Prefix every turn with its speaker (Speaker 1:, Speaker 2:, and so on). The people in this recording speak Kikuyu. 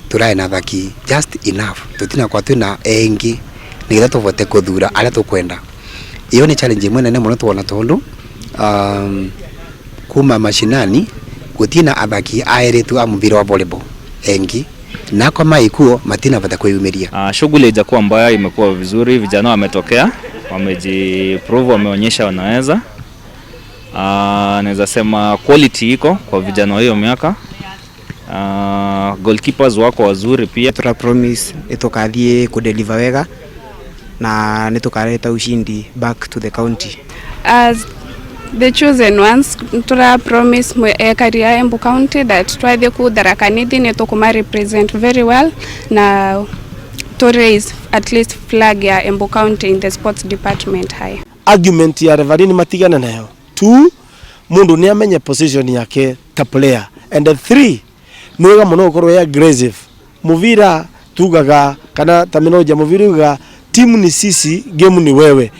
Speaker 1: Tũrarĩ na athaki just enough, tũtinakorwo twĩna engi nĩgetha tũvote kũthura arĩa tũkwenda. Iyo nĩ challenge ĩmwe nene mũno tuona tondũ kuma mashinani gũtirĩ na athaki a airĩtu a mũbira wa volleyball engi na akorwo maĩkuo matinavota kwĩyumĩria.
Speaker 2: Shughuli haijakuwa mbaya, imekuwa vizuri, vijana wametokea, wamejiprove, wameonyesha wanaweza. Naweza sema quality iko kwa vijana wa hiyo miaka. Goalkeepers wako wazuri pia.
Speaker 3: Tura promise nitukathie kudeliver wega na nitukareta ushindi back to the county.
Speaker 4: As the chosen ones, tura promise ekari ya Embu County that twathie ku Tharaka Nithi ni tukuma represent very well na to raise at least flag ya Embu County in the sports department high.
Speaker 5: Argument ya referee ni matigane nayo. Two, mundu ni amenye position yake ta player, and three, ni wega muno gukorwo e aggressive. Muvira tugaga kana terminology ya muvira ugaga, timu ni sisi, game ni wewe.